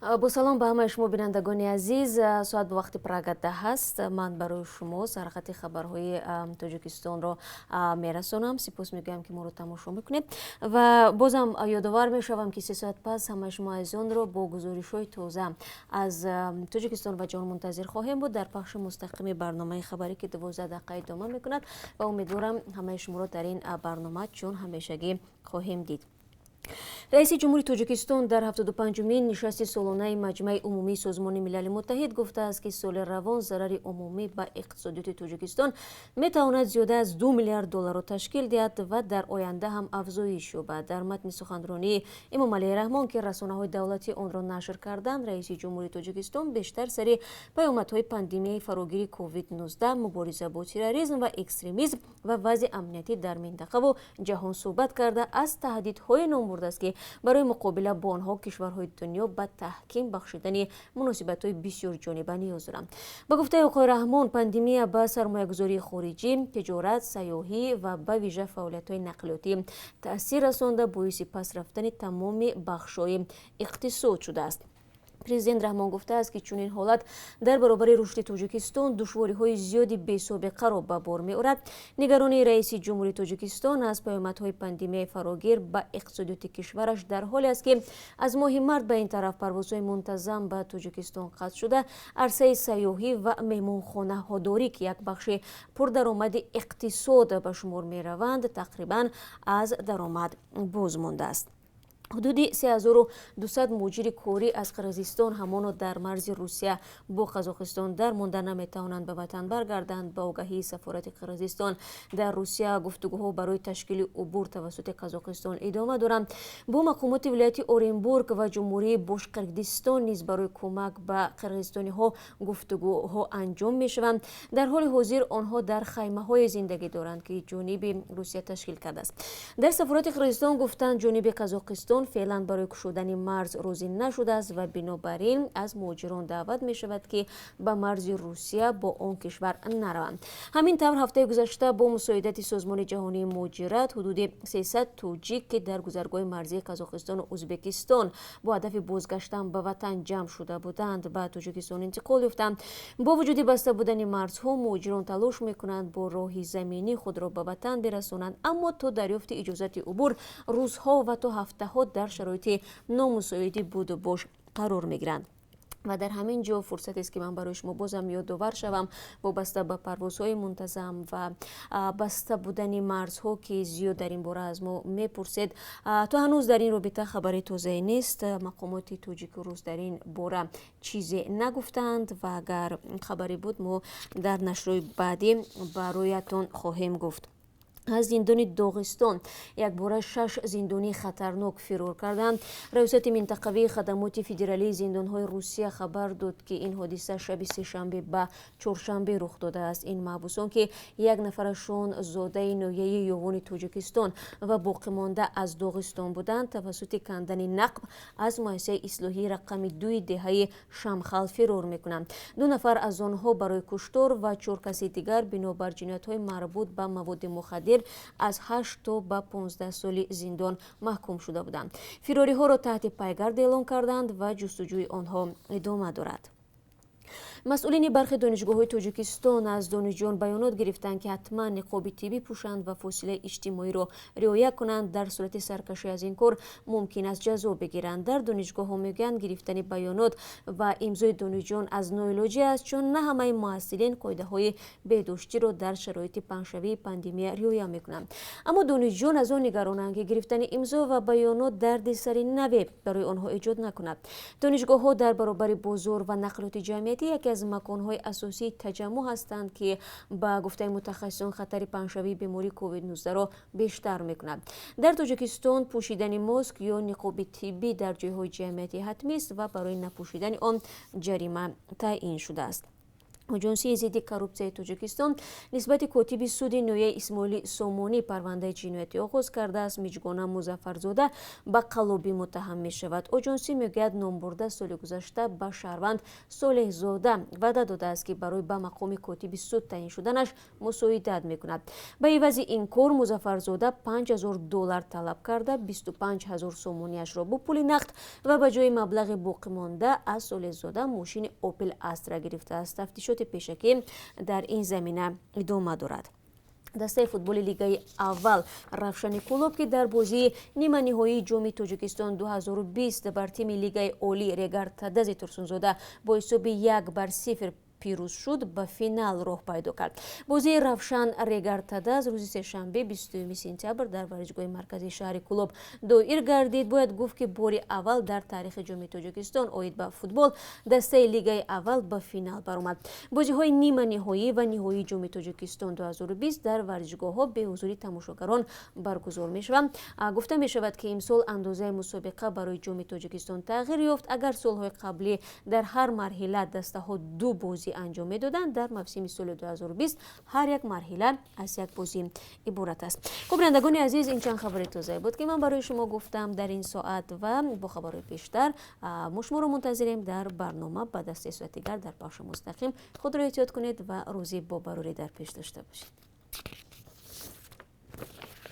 Бо салом ба ҳамаи шумо, бинандагони азиз. Соат бо вақти Прага 10 аст. Ман барои шумо сархати хабарҳои Тоҷикистонро мерасонам. Сипос мегӯям, ки моро тамошо мекунед, ва бозам ёдовар мешавам, ки 3 соат пас ҳамаи шумо азизонро бо гузоришҳои тоза аз Тоҷикистон ва ҷаҳон мунтазир хоҳем буд дар пахши мустақими барномаи хабарӣ, ки 12 дақиқа идома мекунад, ва умедворам, ҳамаи шуморо дар ин барнома чун ҳамешагӣ хоҳем дид. Раиси ҷумҳури Тоҷикистон дар 75-умин нишасти солонаи Маҷмаи умумии Созмони Милали Муттаҳид гуфтааст, ки соли равон зарари умумӣ ба иқтисодиёти Тоҷикистон метавонад зиёда аз 2 миллиард долларро ташкил диҳад ва дар оянда ҳам афзоиш ёбад. Дар матни суханронии Эмомалӣ Раҳмон, ки расонаҳои давлатӣ онро нашр карданд, раиси ҷумҳури Тоҷикистон бештар сари паёмадҳои пандемияи фарогири COVID-19, мубориза бо терроризм ва экстремизм ва вазъи амниятӣ дар минтақаву ҷаҳон суҳбат карда, аз таҳдидҳое ном бурдааст, ки барои муқобила бо онҳо кишварҳои дунё ба таҳким бахшидани муносибатҳои бисёрҷониба ниёз доранд. Ба гуфтаи оқои Раҳмон, пандемия ба сармоягузории хориҷӣ, тиҷорат, сайёҳӣ ва ба вижа фаъолиятҳои нақлиётӣ таъсир расонда, боиси пас рафтани тамоми бахшҳои иқтисод шудааст. Президент Раҳмон гуфтааст, ки чунин ҳолат дар баробари рушди Тоҷикистон душвориҳои зиёди бесобиқаро ба бор меорад. Нигаронии раиси ҷумҳури Тоҷикистон аз паёмадҳои пандемияи фарогир ба иқтисодиёти кишвараш дар ҳоле аст, ки аз моҳи март ба ин тараф парвозҳои мунтазам ба Тоҷикистон қатъ шуда, арсаи сайёҳӣ ва меҳмонхонаҳодорӣ, ки як бахши пурдаромади иқтисод ба шумор мераванд, тақрибан аз даромад боз мондааст. Ҳудуди 3200 муҳоҷири корӣ аз Қирғизистон ҳамоно дар марзи Русия бо Қазоқистон дар монда, наметавонанд ба ватан баргарданд. Ба огаҳии сафорати Қирғизистон дар Русия, гуфтугӯҳо барои ташкили убур тавассути Қазоқистон идома доранд. Бо мақомоти вилояти Оренбург ва Ҷумҳурии Бошқирдистон низ барои кӯмак ба қирғизистониҳо гуфтугӯҳо анҷом мешаванд. Дар ҳоли ҳозир онҳо дар хаймаҳое зиндагӣ доранд, ки ҷониби Русия ташкил кардааст. Дар сафорати Қирғизистон гуфтанд, ҷониби Қазоқистон феълан барои кушодани марз розӣ нашудааст ва бинобар ин аз муҳоҷирон даъват мешавад, ки ба марзи Русия бо он кишвар нараванд. Ҳамин тавр, ҳафтаи гузашта бо мусоидати Созмони ҷаҳонии муҳоҷират ҳудуди 300 тоҷик, ки дар гузаргоҳи марзии Қазоқистону Ӯзбекистон бо ҳадафи бозгаштан ба ватан ҷамъ шуда буданд, ба Тоҷикистон интиқол ёфтанд. Бо вуҷуди баста будани марзҳо, муҳоҷирон талош мекунанд бо роҳи заминӣ худро ба ватан бирасонанд, аммо то дарёфти иҷозати убур рӯзҳо ва то ҳафтаҳо дар шароити номусоиди будубош қарор мегиранд. Ва дар ҳамин ҷо фурсатест, ки ман барои шумо бозам ёдовар шавам вобаста ба парвозҳои мунтазам ва баста будани марзҳо, ки зиёд дар ин бора аз мо мепурсед. То ҳанӯз дар ин робита хабари тозае нест. Мақомоти тоҷику рус дар ин бора чизе нагуфтанд ва агар хабаре буд, мо дар нашрҳои баъдӣ бароятон хоҳем гуфт. Аз зиндони Доғистон якбора шаш зиндонии хатарнок фирор карданд. Раёсати минтақавии хадамоти федералии зиндонҳои Русия хабар дод, ки ин ҳодиса шаби сешанбе ба чоршанбе рух додааст. Ин маҳбусон, ки як нафарашон зодаи ноҳияи Ёвони Тоҷикистон ва боқимонда аз Доғистон буданд, тавассути кандани нақб аз муассисаи ислоҳии рақами дуи деҳаи Шамхал фирор мекунанд. Ду нафар аз онҳо барои куштор ва чор каси дигар бинобар ҷиноятҳои марбут ба маводи мухаддир аз 8 то ба 15 соли зиндон маҳкум шуда буданд. Фирориҳоро таҳти пайгард эълон карданд ва ҷустуҷӯи онҳо идома дорад. Масъулини бархи донишгоҳҳои Тоҷикистон аз донишҷӯён баёнот гирифтанд, ки ҳатман ниқоби тиббӣ пӯшанд ва фосилаи иҷтимоиро риоя кунанд. Дар сурати саркашӣ аз ин кор мумкин аст ҷазо бигиранд. Дар донишгоҳҳо мегӯянд, гирифтани баёнот ва имзои донишҷӯён аз ноилоҷӣ аст, чун на ҳамаи муҳассилин қоидаҳои беҳдоштиро дар шароити паҳншавии пандемия риоя мекунанд. Аммо донишҷӯён аз он нигаронанд, ки гирифтани имзо ва баёнот дарди сари наве барои онҳо эҷод накунад. Донишгоҳҳо дар баробари бозор ва нақлиёти ҷамъиятӣ яке аз маконҳои асосии таҷаммӯъ ҳастанд, ки ба гуфтаи мутахассисон хатари паҳншавии бемории COVID-19-ро бештар мекунад. Дар Тоҷикистон пӯшидани моск ё ниқоби тиббӣ дар ҷойҳои ҷамъиятӣ ҳатмист ва барои напӯшидани он ҷарима таъин шудааст. Оҷонсии зидди коррупсияи Тоҷикистон нисбати котиби суди ноҳияи Исмоили Сомонӣ парвандаи ҷиноятӣ оғоз кардааст. Миҷгона Музаффарзода ба қаллобӣ муттаҳам мешавад. Оҷонсӣ мегӯяд, номбурда соли гузашта ба шаҳрванд Солеҳзода ваъда додааст, ки барои ба мақоми котиби суд таъин шуданаш мусоидат мекунад. Ба ивази ин кор Музаффарзода 5000 доллар талаб карда, 25 000 сомониашро бо пули нақд ва ба ҷои маблағи боқимонда аз Солеҳзода мошини Опел Астра гирифтааст. Тафтишоти пешакӣ дар ин замина идома дорад. Дастаи футболи Лигаи аввал Равшани Кӯлоб, ки дар бозии ниманиҳоии Ҷоми Тоҷикистон 2020 бар тими Лигаи олӣ Регар Тадази Турсунзода бо ҳисоби 1-0 пирӯз шуд, ба финал роҳ пайдо кард. Бозии Равшан Регар Тадаз рӯзи сешанбе, 20 сентябр, дар варзишгоҳи марказии шаҳри Кӯлоб доир гардид. Бояд гуфт, ки бори аввал дар таърихи Ҷоми Тоҷикистон оид ба футбол дастаи Лигаи аввал ба финал баромад. Бозиҳои ниманиҳоӣ ва ниҳоии Ҷоми Тоҷикистон 2020 дар варзишгоҳҳо беҳузури тамошогарон баргузор мешаванд. Гуфта мешавад, ки имсол андозаи мусобиқа барои Ҷоми Тоҷикистон тағйир ёфт. Агар солҳои қаблӣ дар ҳар марҳила дастаҳо ду бозӣ анҷом медоданд, дар мавсими соли 2020 ҳар як марҳила аз як бозӣ иборат аст. Хуб, бинандагони азиз, ин чанд хабари тозае буд, ки ман барои шумо гуфтам дар ин соат, ва бо хабарҳои бештар мо шуморо мунтазирем дар барнома баъд аз 3 соати дигар дар пахши мустақим. Худро эҳтиёт кунед ва рӯзи бобарорӣ дар пеш дошта бошед.